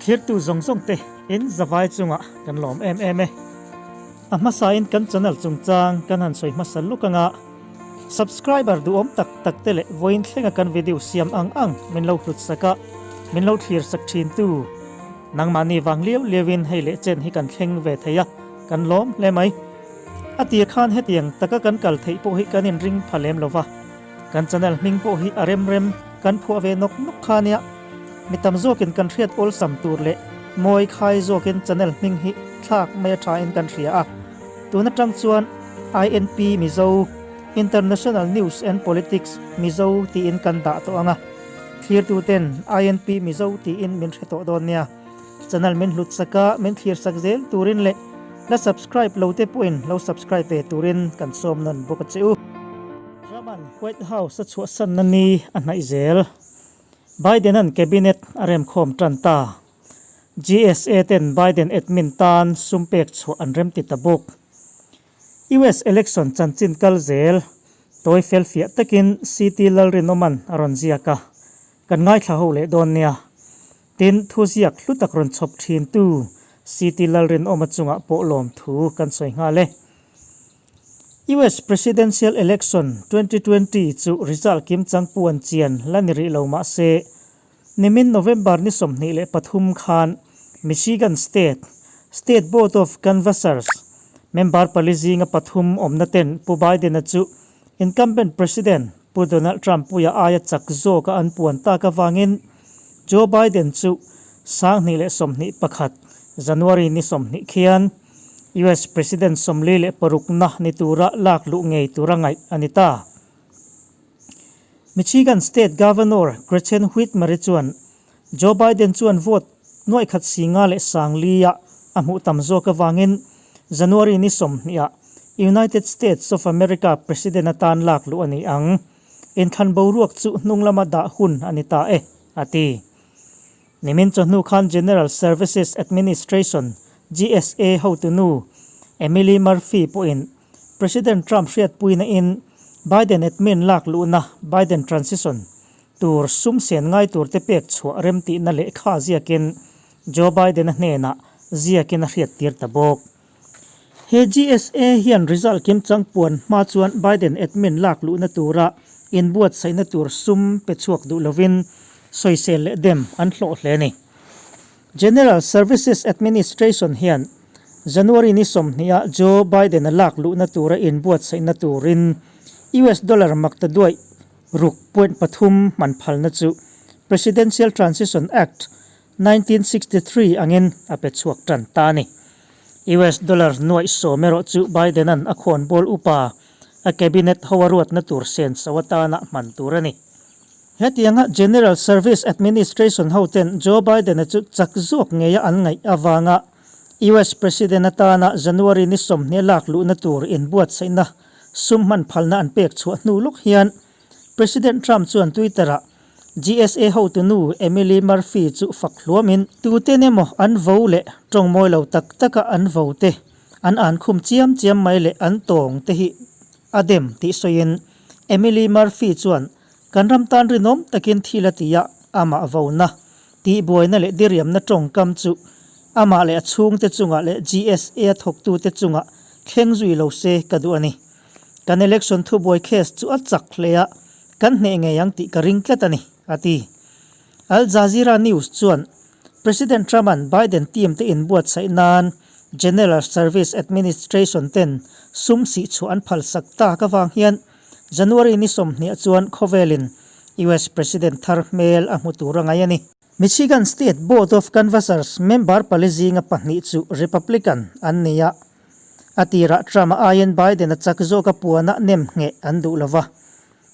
Thlirtu zawng zawng te in zavai chungah kan lawm em em e. A hmasain kan channel chungchang kan han sawi hmasa luk anga subscriber duhawm tak tak te leh vawiin thlenga kan video siam ang ang min lo hlut sak a, min lo thlir sak thin tu nangmahni vang liau liauin hei leh chen hi kan thleng ve thei a, kan lawm hle mai. A tir khan hetiang taka kan kal theih pawh hi kan inring pha lem lo va, kan channel hming pawh hi a rem rem kan phuah ve nawk nawk kha nia. Mi tam zawkin kan hriat awlsam tur leh mawi khai zawkin channel hming hi thlak mai a thain kan hria a. Tun atang chuan INP Mizo, International News and Politics Mizo tiin kan dah tawh ang a. Thlirtuten INP Mizo tiin min hre tawh dawn nia. Channel min hlut sak a, min thlir sak zel turin leh la subscribe lo te pawhin lo subscribe ve turin kan sawm nawn bawk a che u. Truman White House a chhuahsanna ni a hnaih zel. Biden-a'n Cabinet a remkhawm tan ta. GSA ten Biden admin tan sum pek chhuah an remti ta bawk. US election chanchin kal zel tawi fel fiah takin CT Lalrinawman a rawn ziak a, kan ngaithla ho leh dawn nia. Tin, thuziak hlu tak rawn chhawp thintu CT Lalrinawma chungah pawh lawmthu kan sawi nghal e. US Presidential Election 2020 chu result kim chang puan chian la ni rih lo mah se, nimin November ni 23 khan Michigan State, State Board of Canvassers member pali zinga pathum awmna ten Pu Biden-a chu incumbent President Pu Donald Trump puia aia chak zawka an puan tak avangin Joe Biden chu 2021 January ni 20 khian US President 46na ni tura lak luh ngei tura ngaih a ni ta. Michigan State Governor Gretchen Whitmer-i chuan Joe Biden chuan vote nuaih khat si nga leh sang lia a hmuh tam zawk avangin January ni 20 ah United States of America President atan lak luh a ni ang. Inthlan boruak chu hnung lama dah hun a ni ta e, a ti. Nimin chawhnu khan General Services Administration, GSA, hotunu Emily Murphy pawhin President Trump hriatpuina in Biden admin lak luhna, Biden transition, tur sum sen ngai turte pek chhuah remtihna lehkha ziakin Joe Biden-a hnenah ziakin a hriattir ta bawk. He GSA hian result kimchang puan hma chuan Biden admin lak luhna tura inbuatsaihna tur sum pe chhuak duh lovin sawisel leh dem an hlawh hle a ni. General Services Administration hian January ni 20 ah Joe Biden-a lak luhna tura inbuatsaihna turin US dollar makta duaih ruk point pathum hman phalna chu Presidential Transition Act 1963 angin a pe chhuak tan ta a ni. US dollar nuaih sawm erawh chu Biden-a'n a khawnbawl upa a cabinet ho a ruatna tur senso atana hman tur a ni. Hetianga General Service Administration hoten Joe Biden-a chu chak zawk ngeia an ngaih avanga US President atana January ni 20 lak luhna tur inbuatsaihna sum hman phalna an pek chhuah hnu lawk hian President Trump chuan Twitter-ah GSA hotunu Emily Murphy chu fak hluamin, Tuten emaw an vo leh tawng mawi lo tak taka an vo te, an an khum chiam chiam mai leh an tawng te hi a dem tih sawiin Emily Murphy chuan kan ram tan rinawm takin thil a ti a, amah vona, tihbuaina leh diriamna tawngkam chu amah leh a chhungte chungah leh GSA a thawktute chungah thleng zui lo se ka duh a ni. Kan election thubuai case chu a chak hle a, kan hneh ngei ang tih ka ring tlat a ni, a ti. Al Jazeera News chuan President Trump-a'n Biden team te inbuatsaih nan General Service Administration ten sum sih chhuah an phalsak tak avang hian January ni 20 chuan khawvelin US President thar hmel a hmu tur a ngai a ni. Michigan State Board of Canvassers member pali zinga pahnih chu Republican an ni a, a tirah Trump-a aiin Biden-a chak zawka puana nem ngheh an duh lo va.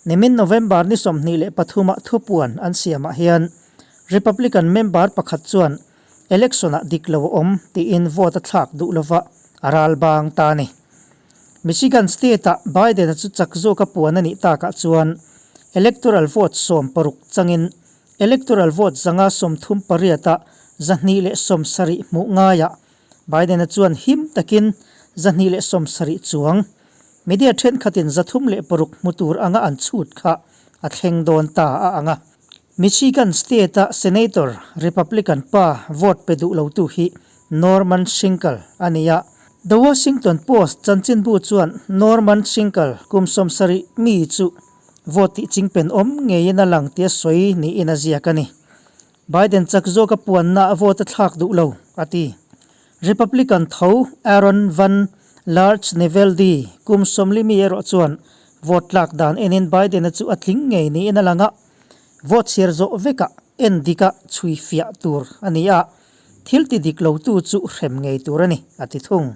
Nimin November ni 23 ah thupuan an siamah hian Republican member pakhat chuan election-ah dik lo a awm tiin vote a thlak duh lo va, a ral bang ta a ni. Michigan State-ah Biden-a chu chak zawka puan a nih takah chuan electoral vote 16 changin Electoral vote 138 ah 270 hmuh ngaiah Biden-a chuan him takin 270 chuang media thenkhatin 306 hmu tur anga an chhut kha a thleng dawn ta a ang a. Michigan State-a Senator, Republican pa vote pe duh lotu hi Norman Shinkle a ni a. The Washington Post chanchinbu chuan Norman Shinkle kum 70 mi chu vote tih chingpen awm ngeiin a lang tia sawi niin a ziak a ni. Biden chak zawka puanna a vote a thlak duh lo, a ti. Republican tho Aaron Van Larchnevelde kum 40 mi erawh chuan vote tlak dan enin Biden-a chu a tling ngei niin a lang a, vote chhiar zawh vekah en dika chhui fiah tur a ni a, thil ti dik lotu chu hrem ngei tur a ni, a ti thung.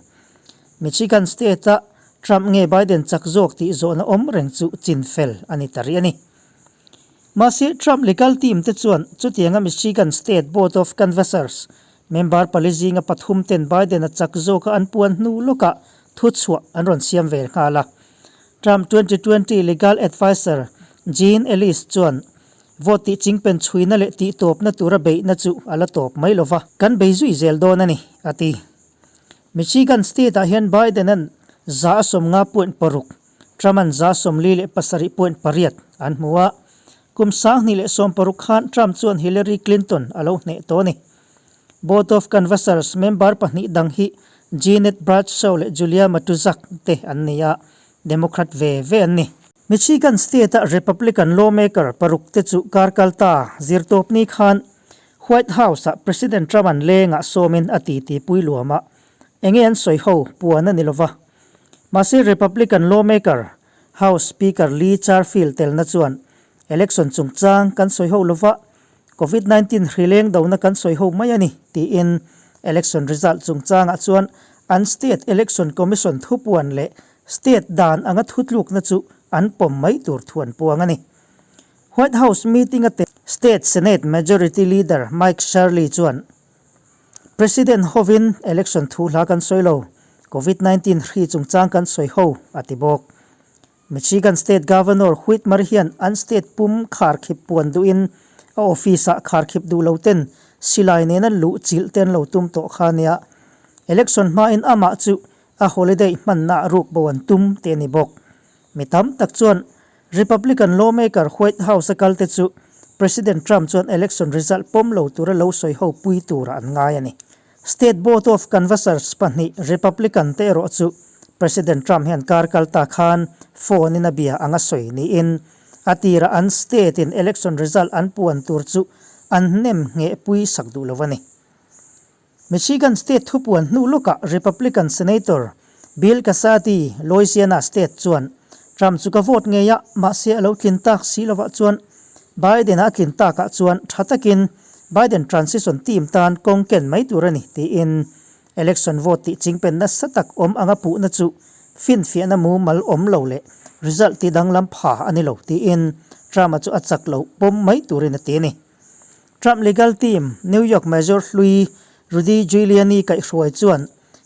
Michigan State-a Trump nge Biden chak zawk tih zawhna awm reng chu chinfel a ni ta rih a ni. Mahse, Trump legal team te chuan chutianga Michigan State Board of Canvassers member pali zinga pathum ten Biden-a chak zawka an puan hnu lawkah thuchhuah an rawn siam ve nghal a. Trump 2020 legal adviser Jean Ellis chuan vote tih chingpen chhuina leh tihtawpna tura beihna chu a la tawp mai lova, kan bei zui zel dawn a ni, a ti. Michigan State-ah hian Biden-a'n 50.6 Trump-a'n 47.8 an hmu a, kum 2016 khan Trump chuan Hillary Clinton a lo hneh tawh a ni. Board of Canvassers member pahnih dang hi Jeanette Bradshaw leh Julia Matuszak te an ni a, Democrat ve ve an ni. Michigan State-a Republican lawmaker paruk te chu kar kal ta zirtawpni khan White House-ah President Trump-a'n lengah sawmin a titi pui luam a, enge an sawi ho puan a ni lova. Mahse Republican lawmaker, House Speaker Lee Charfield telna chuan election chungchang kan sawi ho lova, Covid 19 hri leng dona kan sawi ho mai a ni, tiin election result chungchangah chuan an state election commission thupuan leh state dan anga thutlukna chu an pawm mai tur thu an puang a ni. White House meeting-a tel State Senate Majority Leader Mike Shirley chuan, President hovin election thu hla kan sawi lo, Covid 19 hri chungchang kan sawi ho, a ti bawk. Michigan State Governor Whitmer hian an state pum kharkhip puan duhin a office-ah kharkhip duh lo ten silai nena luh chilh te an lo tum tawh kha nia. Election hmain amah chu a holiday hmannaah ruk bo an tum tih a ni bawk. Mi tam tak chuan Republican lawmaker White House-a kalte chu President Trump chuan election result pawm lo tura lo sawi ho pui turah an ngai a ni. State Board of Canvassers pahnih Republican te erawh chu President Trump hian kar kal ta khan phone in a bia anga sawi niin a tirah an state in election result an puan tur chu an hnem ngheh pui sak duh lo a ni. Michigan state thupuan hnu lawkah Republican Senator Bill Cassidy, Louisiana state chuan Trump chu ka vote ngei a, mahse a lo tlin tak si lovah chuan Biden-a a tlin takah chuan tha takin Biden transition team tan kawng ken mai tur a ni tiin election vote tih chingpen nasa tak awm anga puhna chu finfiahna mumal awm lo leh result ti danglam pha a ni lo tiin Trump-a chu a chak lo pawm mai turin a ti a ni. Trump legal team New York Mayor hlui Rudy Giuliani kaihhruai chuan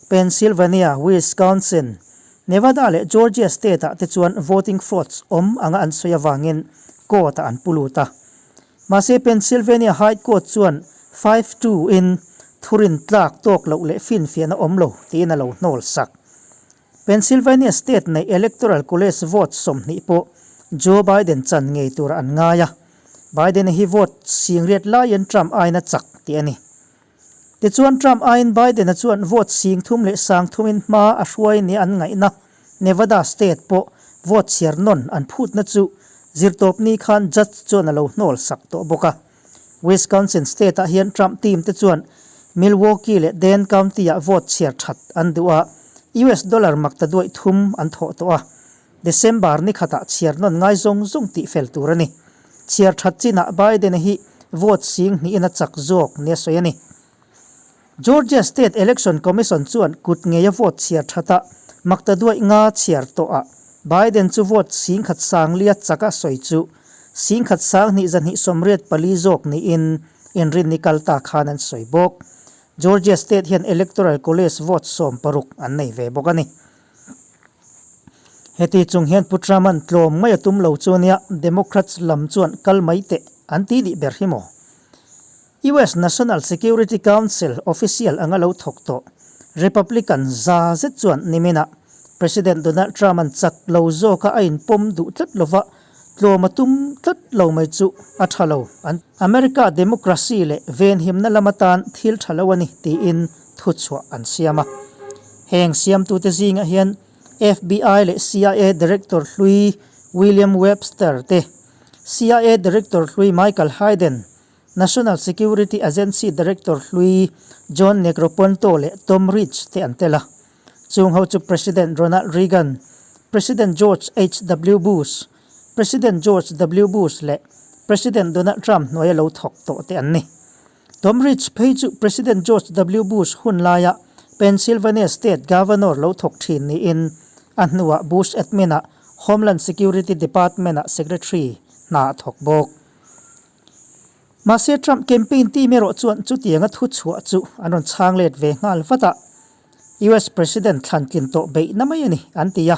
Pennsylvania, Wisconsin, Nevada leh Georgia state-ah te chuan voting frauds awm anga an sawi avangin court-ah an pu lut a. Mahse Pennsylvania High Court chuan 5-2 in thurin tlak tawk loh leh finfiahna awm lo tiin a lo hnawl sak. Pennsylvania state neih Electoral College vote 20 pawh Joe Biden chan ngei tura an ngai a, Biden-a hi vote singriat laiin Trump aiin a chak tih a ni. Tichuan Trump aiin Biden-a chuan vote sing thum leh sang thumin hma a hruai nia an ngaihna Nevada state pawh vote chhiar nawn an phutna chu zirtawpni khan judge chuan a lo hnawl sak tawh bawk a. Wisconsin state-ah hian Trump team te chuan Milwaukee leh Dane County-ah vote chhiar that an duh a, US dollar makta duaih thum an thawh tawh a. December ni khatah chhiar nawn ngai zawng zawng tih fel tur a ni. Chhiar that chinah Biden-a hi vote sing hnihin a chak zawk nia sawi a ni. Georgia State Election Commission chuan kut ngeia vote chhiar thatah makta duaih nga chhiar tawhah Biden chu vote singkhat sanglia chaka sawi chu singkhat sanghnih zahnih 84 zawk niin inrinni kal ta khan an sawi bawk. Georgia State hian Electoral College vote 16 an nei ve bawk a ni. Heti chung hian Pu Trump-a'n tlawm mai a tum lo chu nia Democrats lam chuan kal mai teh an ti dih ber hi maw? US National Security Council official anga lo thawk tawh Republican za zet chuan niminah President Donald Trump-a'n chak lo zawka a inpawm duh tlat lova Tlawm a tum tlat lo mai chu a tha lo. An America democracy leh venhimna lam atan thil tha lo a ni tiin thuchhuah an siam a. Heng siamtute zingah hian FBI leh CIA Director hlui William Webster te, CIA Director hlui Michael Hayden, National Security Agency Director hlui John Negroponto leh Tom Ridge te an tel a. Chung ho chu President Ronald Reagan, President George HW Bush, President George W Bush leh President Donald Trump hnuaia lo thawk tawh te an ni. Tom Ridge phei chu President George W Bush hun laia Pennsylvania State Governor lo thawk thin niin a hnuah Bush admin-ah Homeland Security Department-ah Secretary hna a thawk bawk. Mahse Trump campaign team erawh chuan chutianga thu chhuah chu an rawn chhang let ve nghal vat a, US President thlan tlin tawh beihna mai a ni an ti a,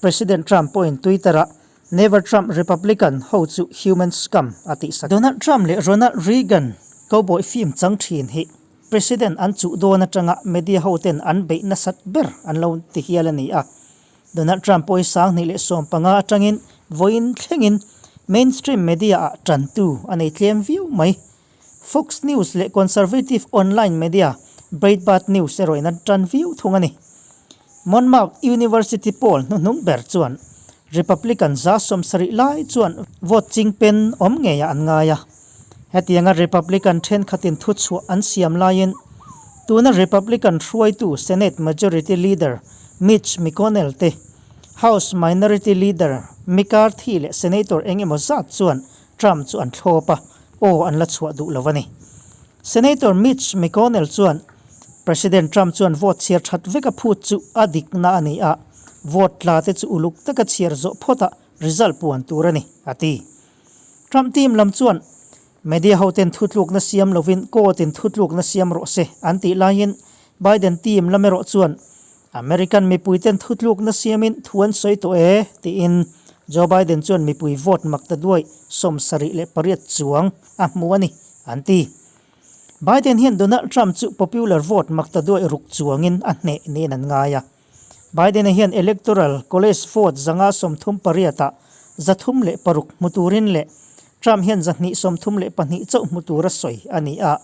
President Trump pawhin Twitter-ah Never Trump Republican ho chu human scum a tihsak. Donald Trump leh Ronald Reagan cowboy film chang thin hi President an chuh dawn atanga media hoten an beih nasat ber an lo ti hial a ni a, Donald Trump pawh hi 2015 atangin vawiin thlengin mainstream media-ah tantu a nei tlem viau mai. Fox News leh conservative online media Breitbart News erawhin an tan viau thung a ni. Monmouth University poll hnuhnung ber chuan Republican 70% lai chuan vote chingpen awm ngeiah an ngai a. Hetianga Republican thenkhatin thuchhuah an siam laiin tuna Republican hruaitu Senate Majority Leader Mitch McConnell te, House Minority Leader McCarthy leh Senator eng emaw zat chuan Trump chu an thlawp a, aw an la chhuah duh lo a ni. Senator Mitch McConnell chuan President Trump chuan vote chhiar that vek a phut chu a dikna a ni a, vote tla te chu uluk taka chhiar zawh phawtah result puan tur a ni, a ti. Trump team lam chuan media hoten thutlukna siam lovin court in thutlukna siam rawh se an tih laiin Biden team lam erawh chuan American mipuiten thutlukna siamin thu an sawi tawh e tiin Joe Biden chuan mipui vote mak ta duai 78 chuang a hmu a ni an ti. Biden hian Donald Trump chu popular vote mak ta duai ruk chuangin a hneh niin an ngai a. Biden-a hian Electoral College vote 138 ah 306 hmu turin leh Trump hian 232 chauh hmu tura sawi a ni a.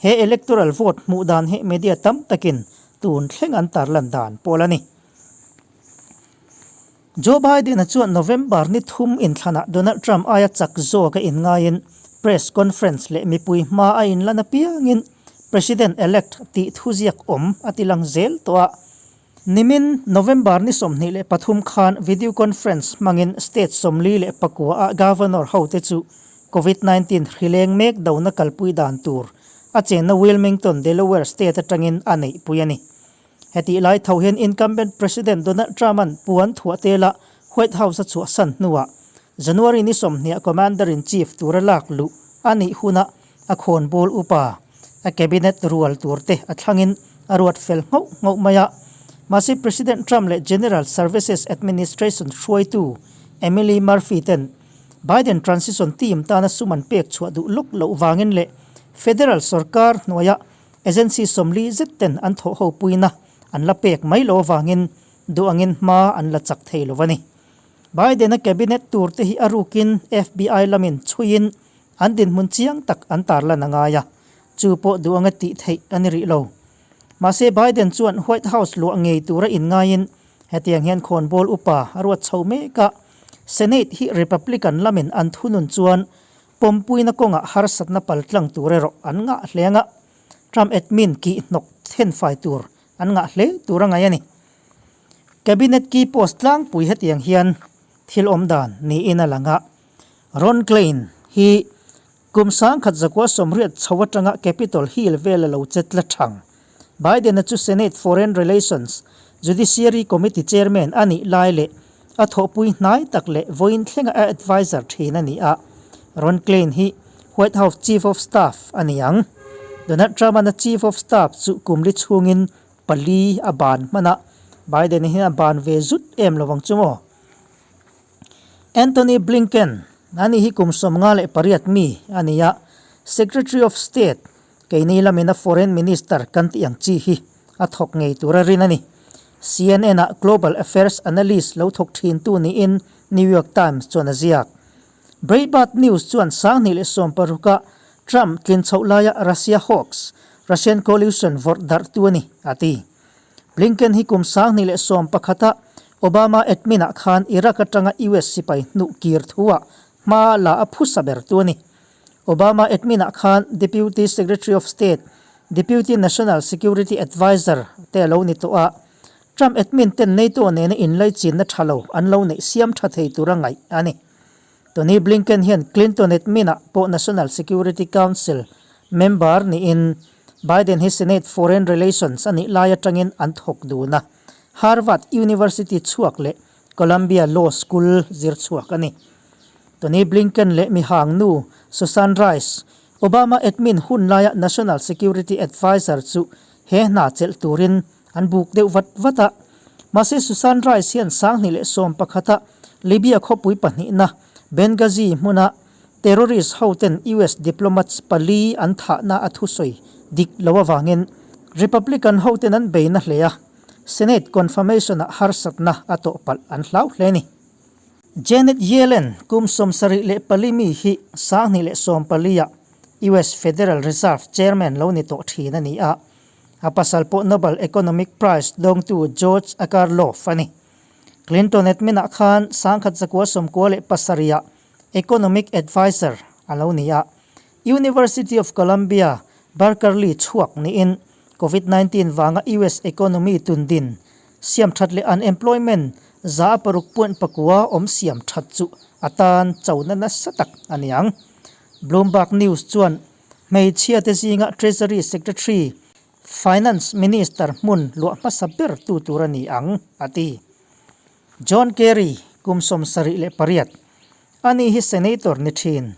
He electoral vote hmuh dan hi media tam takin tun thleng an tarlan dan pawl a ni. Joe Biden-a chuan November ni thum inthlanah Donald Trump aia chak zawk a inngaiin press conference leh mipui hma a inlan apiangin President-elect tih thuziak awm a ti lang zel tawh a. Nimin November ni 23 khan video conference hmangin state 49 ah Governor hote chu Covid 19 hrileng mek dona kalpui dan tur a chenna Wilmington, Delaware state atangin a neihpui a ni. Hetih lai tho hian incumbent President Donald Trump-a'n puan thuah tela White House a chhuahsan hnuah January ni 20 ah Commander-in-Chief tura lak luh a nih hunah a khawnbawl upa, a cabinet rual tur te a thlangin a ruat fel nghauh nghauh mai a. Mahse President Trump leh General Services Administration hruaitu Emily Murphy ten Biden transition team tana sum an pek chhuah duh lawk loh vangin leh federal sorkar hnuaia Agency 40 zet ten an thawh ho puina an la pek mai lo avangin duh angin hma an la chak thei lo a ni. Biden-a cabinet tur te hi a rukin FBI lamin chhuiin an dinhmun chiang tak an tarlan a ngai a, chu pawh duh anga tih theih a ni rih lo. Mahse Biden chuan White House luah ngei tura inngaiin hetiang hian khawnbawl upa a ruat chho mek a, Senate hi Republican lamin an thunun chuan Pawmpuina kawngah harsatna paltlang tur erawh an ngah hle anga, Trump admin kih hnawk thenfai tur an ngah hle tur a ngaih a ni. Cabinet key post tlangpui hetiang hian thil awm dan niin a lang a, Ron Klain hi kum 1980 chho atanga Capitol Hill vela lo che tla thang. Biden-a chu Senate Foreign Relations Judiciary Committee Chairman a nih lai leh a thawhpui hnai tak leh vawiin thlenga a adviser thin a ni a, Ron Klain hi White House Chief of Staff a ni ang. Donald Trump-a'n a Chief of Staff chu kum li chhungin pali a ban hman a, Biden-a hian a ban ve zut em lovang chu maw? Antony Blinken, ani hi kum 58 mi a ni a, Secretary of State, Keini lamin a Foreign Minister kan tih ang chi hi a thawk ngei tur a rin a ni. CNN-ah Global Affairs Analyst lo thawk thintu niin New York Times chuan a ziak. Breitbart News chuan 2016 a Trump tlin chhoh laia Russia hoax, Russian collusion vawrh darhtu a ni, a ti. Blinken hi kum 2011 a Obama admin ah khan Iraq atanga US sipai hnuh kir thuah hma la a phusa bertu a ni. Obama admin ah khan Deputy Secretary of State, Deputy National Security Adviser te a lo ni tawh a, Trump admin ten NATO nena inlaichinna tha lo an lo neih siam tha thei tura ngaih a ni. Tony Blinken hian Clinton admin ah pawh National Security Council member niin Biden hi Senate Foreign Relations a nih lai atangin an thawk dun a, Harvard University chhuak leh Columbia Law School zir chhuak a ni. Tony Blinken leh mihang nu Susan Rice, Obama admin hun laia National Security Adviser chu he hna chelh turin an buk deuh vat vat a. Mahse Susan Rice hian 2011 a Libya khawpui pahnihna Benghazi hmuna terrorist hoten US diplomats pali an thahna a thusawi dik lo avangin Republican hoten an beina hle a, Senate confirmation-ah harsatna a tawh palh an hlau hle a ni. Janet Yellen, kum 74 mi hi 2014 ah US Federal Reserve Chairman lo ni tawh thin a ni a, a pasal pawh Nobel Economic Prize dawngtu George Akerlof a ni. Clinton admin ah khan 1997 ah Economic Adviser a lo ni a, University of Columbia, Berkeley chhuak niin Covid 19 vanga US economy tundin siam that leh unemployment 6.9 awm siam that chu a tan chona nasa tak a ni ang. Bloomberg News chuan hmeichhia te zinga Treasury Secretary, Finance Minister hmun luah hmasa ber tu tur a ni ang, a ti. John Kerry, kum 78, ani hi Senator ni thin.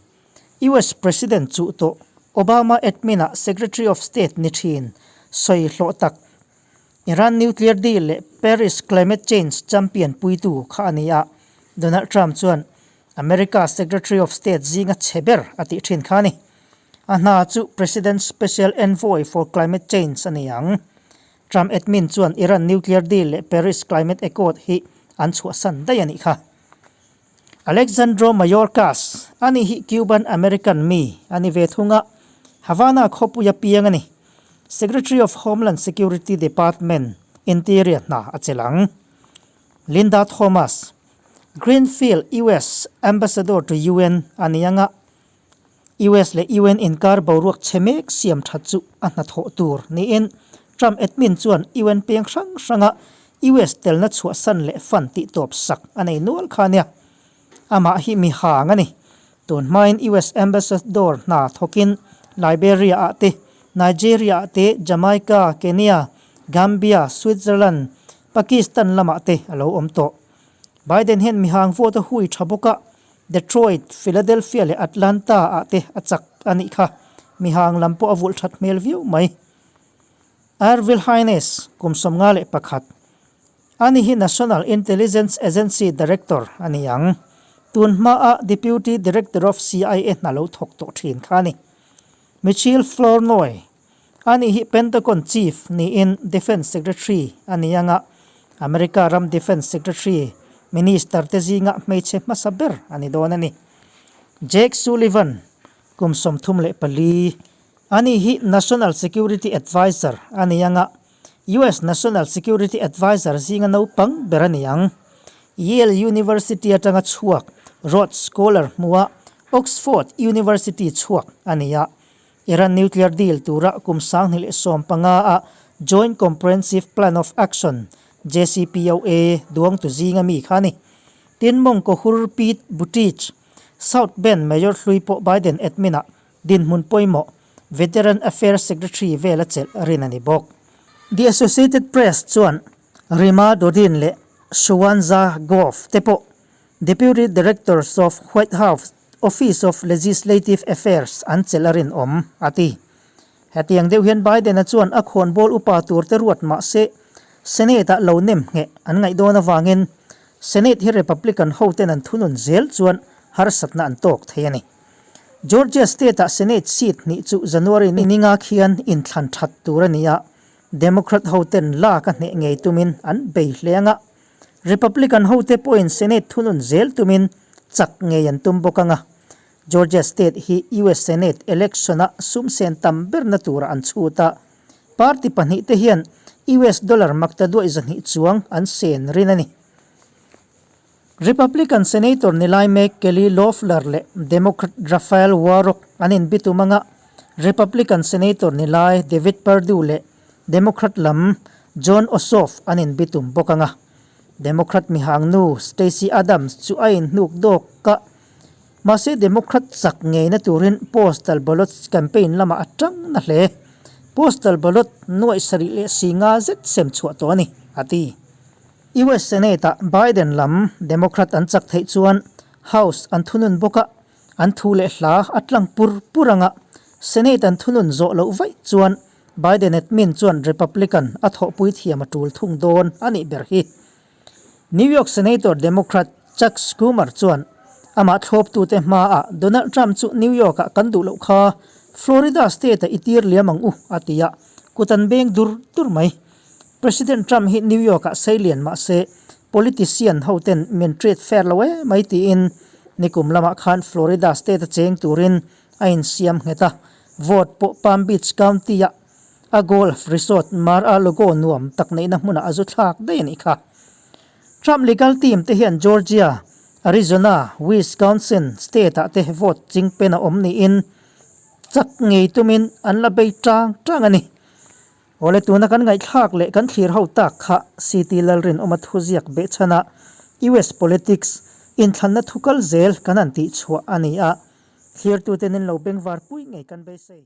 US President chuh tawh Obama admin ah Secretary of State ni thin sawi hlawh tak Iran nuclear deal leh Paris climate change champion puitu kha a ni a, Donald Trump chuan America Secretary of State zinga chhe ber a tih thin kha a ni. A hna chu President's Special Envoy for Climate Change a ni ang. Trump admin chuan Iran nuclear deal leh Paris climate accord hi an chhuahsan daih a nih kha. Alexandro Mayorkas, ani hi Cuban American mi a ni ve thung a, Havana khawpuia piang a ni. Secretary of Homeland Security Department, Interior hna a chelh ang. Linda Thomas, Greenfield US Ambassador to UN a ni ang a, US leh UN inkar boruak chhe mek siam that chu a hnathawh tur niin Trump admin chuan UN peng hrang hranga US telna chhuahsan leh fund tih tawp sak a nei nual kha nia. Amah hi mi hang a ni. Tun hmain US ambassador hna thawkin Liberia ah te, Nigeria ah te, Jamaica, Kenya, Gambia, Switzerland, Pakistan lamah te a lo awm tawh. Biden hian mi hang vote a hui tha bawk a, Detroit, Philadelphia leh Atlanta ah te a chak a nih kha. Mi hang lam pawh a vulh that hmel viau mai. Arvil Haines, kum 51, ani hi National Intelligence Agency Director a ni ang. Tun hmaa Deputy Director of CIA hna lo thawk tawh thin kha a ni. Michele Flournoy, ani hi Pentagon Chief niin Defence Secretary a ni ang a, America ram Defence Secretary, Minister te zinga hmeichhe hmasa ber a ni dawn a ni. Jake Sullivan, kum 34, ani hi National Security Adviser a ni ang a, US National Security Adviser zinga naupang ber a ni ang. Yale University atanga chhuak Rhodes Scholar hmua Oxford University chhuak a ni a. Iran nuclear deal tura kum 2015 a Joint Comprehensive Plan of Action, JCPOA, duangtu zinga mi kha a ni. Tin mawngkaw hur Pete Buttigieg, South Bend Mayor hlui pawh Biden admin-ah dinhmun pawimawh Veteran Affairs Secretary vel a chelh rin a ni bawk. The Associated Press chuan Rima Dodin leh Shuwanza Goff te pawh Deputy Directors of White House Office of Legislative Affairs an chelh a rinawm, a ti. Hetiang deuh hian Biden-a chuan a khawnbawl upa turte ruat mah se Senate-ah lo nem ngheh an ngaih dawn avangin Senate hi Republican hoten an thunun zel chuan harsatna an tawk thei a ni. Georgia State-ah Senate seat hnih chu January ninga khian inthlan that tur a ni a, Democrat hoten lak a hneh ngei tumin an bei hle ang a, Republican hote pawhin Senate thunun zel tumin chak ngei an tum bawk ang a. Georgia state hi US Senate election-a sum sen tam berna tura an chhut a, party pahnihte hian US dollar maktaduaih 200 chuang an sen rin a ni. Republican Senator ni lai mek Kelly Loeffler leh Democrat Raphael Warnock an inbitum anga Republican Senator ni lai David Perdue leh Democrat lam Jon Ossoff an inbitum bawk anga Democrat mihangnu Stacey Adams chu a inhnuk dawk a, mahse Democrat chak ngeina turin postal ballot campaign lamah a tang na hle. Postal ballot nuaih sarih leh si nga zet sem chhuah tawh a ni, a ti. US Senate-ah Biden lam Democrat an chak theih chuan House an thunun bawk a, an thu leh hla a tlang pur pur anga Senate an thunun zawh loh vaih chuan Biden admin chuan Republican a thawhpui thiam a tul thung dawn a nih ber hi. New York Senator Democrat Chuck Schumer chuan amah thlawptute hmaah Donald Trump chu New York-ah kan duh loh kha Florida state-ah i tir liam ang u a ti a, kut an beng dur dur mai. President Trump hi New York-ah sei lian mah se politician hoten min treat fair lo e mai tiin nikum lamah khan Florida state-a cheng turin a insiam nghet a, vote pawh Palm Beach County-ah a golf resort Mar-a-Lago nuam tak neihna hmunah a zu thlak daih a nih kha. Trump legal team te hian Georgia, Arizona, Wisconsin state-ah te vote chingpen a awm niin chak ngei tumin an la bei tang tang a ni. Awle tuna kan ngaihthlak leh kan thlir ho tak kha CT Lalrinawma thuziak behchhana US politics inthlanna thukal zel kan han tihchhuah a ni a, thlirtute nen lo bengvar pui ngei kan beisei.